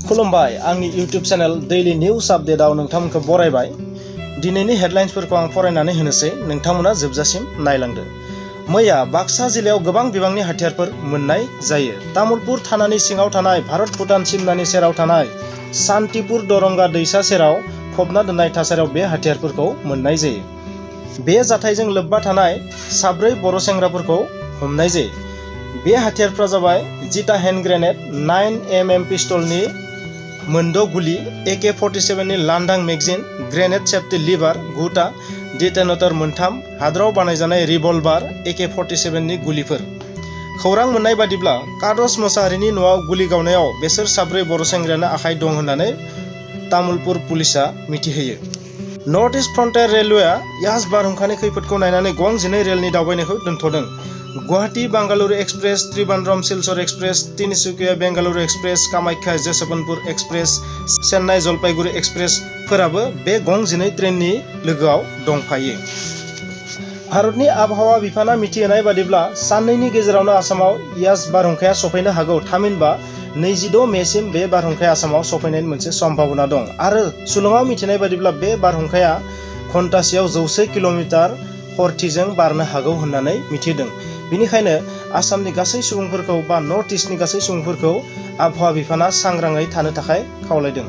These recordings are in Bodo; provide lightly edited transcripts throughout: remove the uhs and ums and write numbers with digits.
खुलुमबाय आंनि इउट्यूब चैनल डेली न्यूज आपडेटआव नोंथांमोनखौ बरायबाय। दिनैनि हेडलाइन्सफोरखौ आं फरायनानै होनोसै, नोंथांमोना जोबजासिम नायलांदो। मैया बाक्सा जिल्लायाव गोबां बिबांनि हाथियारफोर मोननाय जायो। तामुलपुर थानानि सिङाव थानाय भारत भुटान सिमनानि सेराव थानाय शान्तिपुर दरंगा दैसा सेराव फबना दोननाय थासारियाव बे हाथियारफोरखौ मोननाय जायो। बे जाथायजों लोब्बा थानाय 4 बर' सेंग्राफोरखौ हमनाय जायो। बे हाथियारफ्रा जाबाय जिटा हेन्ड ग्रेनेड, 9mm पिस्टलनि 6 गुलि, AK-47 नि लांदां मेगजिन, ग्रेनेड सेफ्टि लिभार 9टा, डिटेनेटर 3, हादराव बानायजानाय रिभल्भार AK-47 नि गुलिफोर। खौरां मोननाय बादिब्ला कादस मोसाहारिनि न'आव गुलि गावनायाव बेसोर 4 बर' सेंग्रायानो आखाइ दं होननानै तामुलपुर पुलिसा मिथिहोयो। नर्थ इस्ट फ्रन्टियार रेलवेआ यास बारहुंखानि खैफोदखौ नायनानै गं 12 रेलनि दावबायनायखौ दोनथ'दों। Guwahati Bengaluru express, Trivandrum Silchar express, Tinsukia Bengaluru express, Kamakhya Yesvantpur express, Chennai Jalpaiguri एक्सप्रेसफोराबो बे गं 12 ट्रेननि लोगोआव दंफायो। भारतनि आबहावा बिफाना मिथिहोनाय बादिब्ला साननैनि गेजेरावनो आसामाव यास बारहुंखाया सफैनो हागौ। थामहिनबा 26 मेसिम बे बारहुंखाया आसामाव सफैनायनि मोनसे सम्भावना दं आरो सुलुङाव मिथिनाय बादिब्ला बे बारहुंखाया घन्टासेयाव 100 किल'मिटार खरथिजों बारनो हागौ होननानै मिथिदों। बेनिखायनो आसामनि गासै सुबुंफोरखौ बा नर्थ इस्टनि गासै सुबुंफोरखौ आबहावा बिफाना सांग्राङै थानो थाखाय खावलायदों।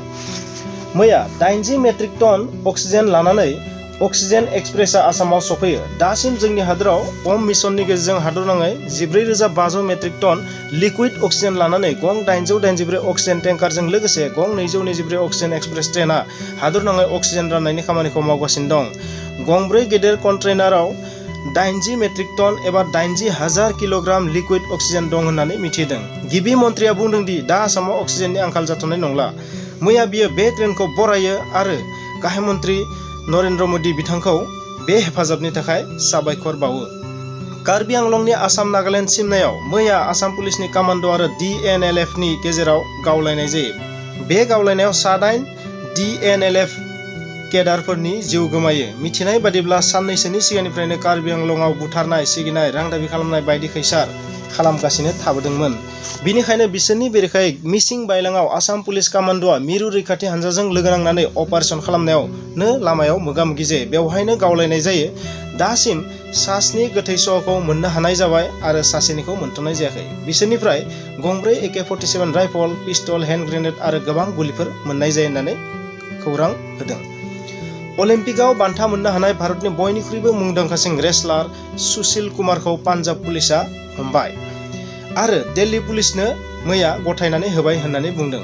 मैया 80 मेट्रिक टन अक्सिजेन लानानै अक्सिजेन एक्सप्रेसआ आसामाव सफैयो। दासिम जोंनि हादराव अम मिशननि गेजेरजों हादरनाङै 14,500 मेट्रिक टन लिकुइड अक्सिजेन लानानै गं 884 अक्सिजेन टेंकारजों लोगोसे गं 224 अक्सिजेन एक्सप्रेस ट्रेनआ हादरनाङै अक्सिजेन राननायनि खामानिखौ मावगासिनो दं। गं 4 गेदेर कन्टेनाराव 80 मेट्रिक टन एबा 80,000 किल'ग्राम लिकुइड अक्सिजेन दं होननानै मिथिदों। गिबि मन्थ्रिया बुंदों दि दा आसामाव अक्सिजेननि आंखाल जाथ'नाय नंला। मैया बियो बे ट्रेनखौ बरायो आरो गाहाय मन्थ्रि नरेन्द्र मोदी बिथांखौ बे हेफाजाबनि थाखाय साबायखर बावो। कार्बि आंलंनि आसाम नागालेण्ड सिमनायाव मैया आसाम पुलिसनि कामान्ड' आरो DNLFनि गेजेराव गावलायनाय जायो। बे गावलायनायाव 8 DNLF केडारफोरनि जिउ गोमायो। मिथिनाय बादिब्ला साननैसोनि सिगांनिफ्रायनो कार्बि आंलंआव बुथारनाय, सिगिनाय, रां दाबि खालामनाय बायदि खैसार खालामगासिनो थाबोदोंमोन। बिनिखायनो बिसोरनि बेरेखायै मिसिं बायलाङाव आसाम पुलिस कामान्ड'आ मिरु रैखाथि हानजाजों लोगो नांनानै अपारेसन खालामनायावनो लामायाव मोगा-मोगि जायो। बेवहायनो गावलायनाय जायो। दासिम 7 गोथै सह'खौ मोननो हानाय जाबाय आरो सासेनिखौ मोनथ'नाय जायाखै। बिसोरनिफ्राय गं 4 AK-47 rifle, pistol, hand grenade आरो गोबां गुलिफोर मोननाय जायो होननानै खौरां होदों। अलिम्पिकआव बान्था मोननो हानाय भारतनि बयनिख्रुइबो मुंदांखासिन रेसलार सुशील कुमारखौ पान्जाब पुलिसआ हमबाय आरो दिल्ली पुलिसनो मैया गथायनानै होबाय होननानै बुंदों।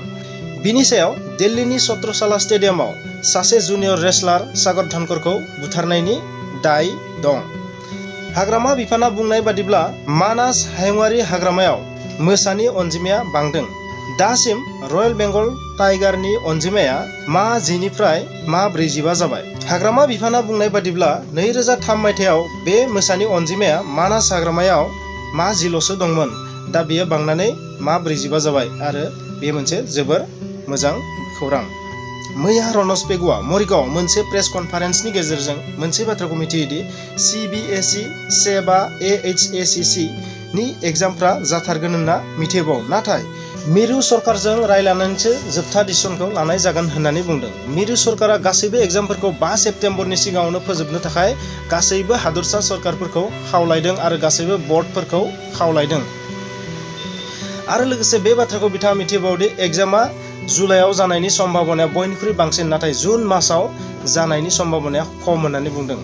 बिनि सायाव दिल्लीनि छत्रसाला स्टेडियामाव सासे जुनियर रेसलार सागर धनखरखौ बुथारनायनि दाय दं। हाग्रामा बिफाना बुंनाय बादिब्ला मानास हायुङारि हाग्रामायाव मोसानि अनजिमाया बांदों। दासिम रयेल बेंगल टाइगारनि अनजिमाया मा 10 निफ्राय मा 45 जाबाय। हाग्रामा बिफाना बुंनाय बादिब्ला 2003 मायथाइयाव बे मोसानि अनजिमाया मानास हाग्रामायाव मा 10ल'सो दंमोन। दा बेयो बांनानै मा 45 जाबाय आरो बे मोनसे जोबोर मोजां खौरां। मैया रनज पेगुआ मरिगावआव मोनसे प्रेस कनफारेन्सनि गेजेरजों मोनसे बाथ्राखौ मिथिहोदि CBSE 7 बा AHSEC नि एग्जामफ्रा जाथारगोन होनना मिथिहोबाव। नाथाय मिरु सरकारजों रायलायनानैसो जोबथा डिसिसनखौ लानाय जागोन होननानै बुंदों। मिरु सरकारा गासैबो एग्जामफोरखौ 5 सेप्तेम्बरनि सिगाङावनो फोजोबनो थाखाय गासैबो हादरसा सरकारफोरखौ खावलायदों आरो गासैबो बर्डफोरखौ खावलायदों। आरो लोगोसे बे बाथ्राखौ बिथाङा मिथिबावदि एग्जामा जुलाइआव जानायनि सम्भावनाया बयनिख्रुइ बांसिन, नाथाय जुन मासाव जानायनि सम्भावनाया खम होननानै बुंदों।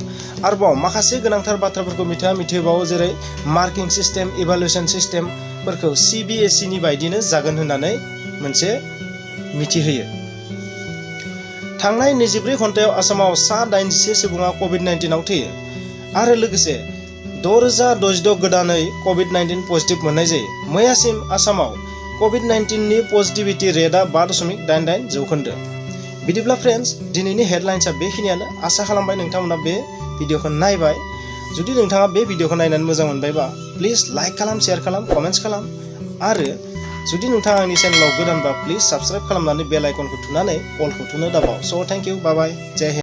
आरोबाव माखासे गोनांथार बाथ्राफोरखौ बिथाङा मिथिहोबावो, जेरै मार्किं सिस्टेम, इभालुएसन सिस्टेमफोरखौ CBSE नि बायदिनो जागोन होननानै मोनसे मिथिहोयो। थांनाय 24 घन्टायाव आसामाव 86 सुबुङा COVID-19 आव थैयो आरो लोगोसे 6,066 गोदानै COVID-19 पजिटिभ मोननाय जायो। मैयासिम आसामाव COVID-19 नि पजिटिभिटि रेटआ 5.88%। बिदिब्ला फ्रेन्ड्स, दिनैनि हेडलाइन्सआ बेखिनियानो। आसा खालामबाय नोंथांमोना बे भिडिअखौ नायबाय। जुदि नोंथाङा बे भिडिअखौ नायनानै मोजां मोनबायबा प्लिज लाइक खालाम, शेयार खालाम, कमेन्ट्स खालाम आरो जुदि नोंथाङा आंनि चेनेलाव गोदानबा प्लिज साबस्क्राइब खालामनानै बेल आइकनखौ थुनानै अलखौ थुनो दाबाव। स' thank you, bye bye, Jay Hind.